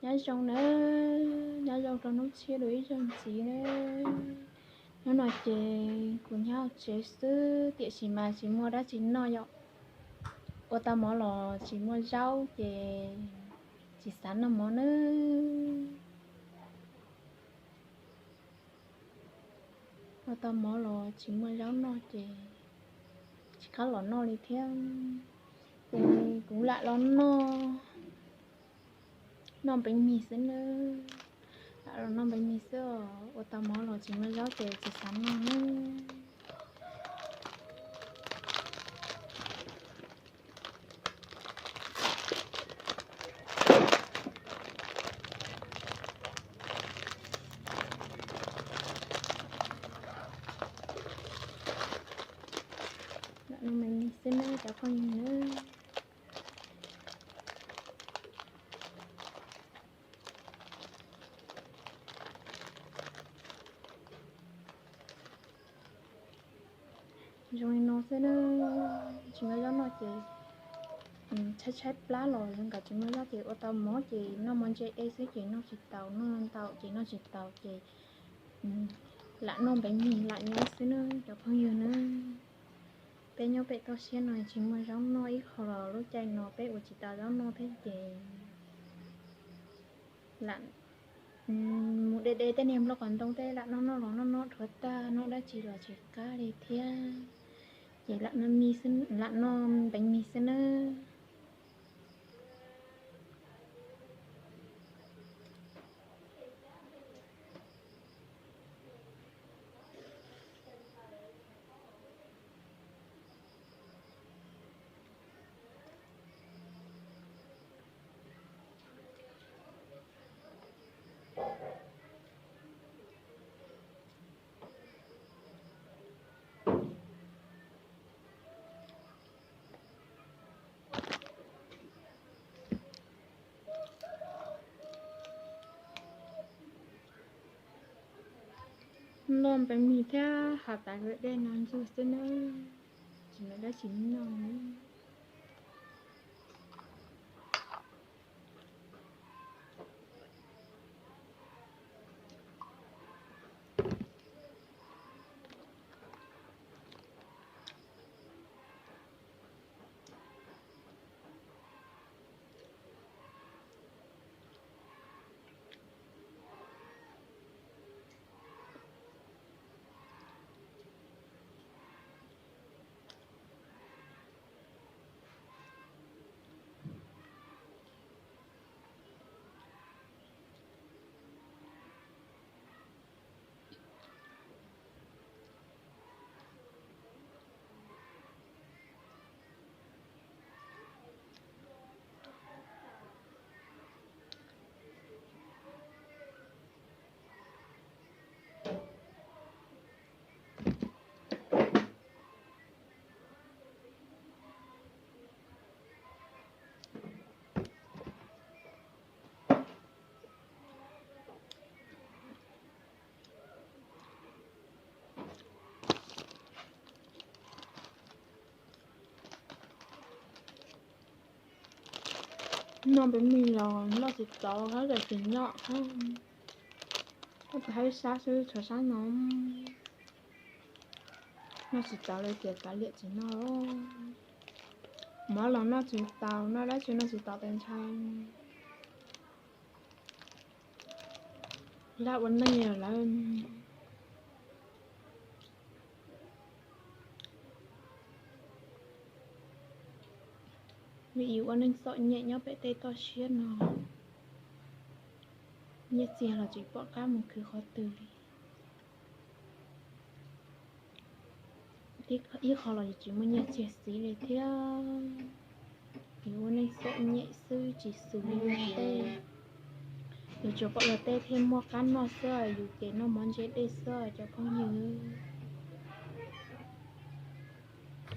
Nyob zoo nawb, nyob zoo rau hnub tshiab dua ib zaug ntxiv nawb. Hnub no ces kuv nyob hauv tsev xwb tiam sis mas tsis muaj dab tsi noj yom. Ua tau mov los tsis muaj zaub ces tsis xav noj mov nawb. Ua tau mov los tsis muaj zaub noj ces tsis qab los noj li thiab. Ces kuv lam los noj, noj npeev mis xwb nawb. Lam los noj npeev mis xwb os, ua tau mov los tsis muaj zaub ces tsis xav noj nawb. Lam noj npeev mis xwb nawb cov phooj ywg nawb. Zoo li no xwb na, tsis muaj zaub noj ces tshaib tshaib plab los zoo nkaus tsis muaj zaub ces ua tau mov ces noj mov ntse dej xwb ces noj tsis taus, noj ntau ces noj tsis taus ces lam noj npeev mis lam nyob xwb na cov phooj ywg na. Peb nyob pem toj siab no tsis muaj zaub noj ib qho los lub caij no peb ua tsis tau zaub noj thiab ces lam mus de de tej niag nplooj qos ntoo tej lam noj noj los noj noj dhuav tag, noj dab tsi los tsis qab li thiab. Ces lam noj mis, lam noj npeev mis xwb nawb. Noj npeev mis thiab has tas dej no ntxuag xwb nawb, tsis muaj dab tsi noj. Noj npeev mis los noj tsis tau hab, tsis noj hab. Tab sis haib sab xwb, tshuav sab no noj tsis tau li ces kav liam tsis noj. Mov los noj tsis tau, noj dab tsi noj tsis tau pes ntshai. Laj ua neej lawm. Vim yus ua neej txom nyem nyob pem tej toj siab no, nyiaj txiag los tsis pom qab mus khwv qhov twg li. Ib qho los yus tsis muaj nyiaj txiag xiv li thiab. Yus ua neej txom nyem xwb tsis xws li luag tej. Yus tsuas pom luag tej thiaj muaj qab noj xwb, yus ces noj mov ntse dej xwb cov phooj ywg.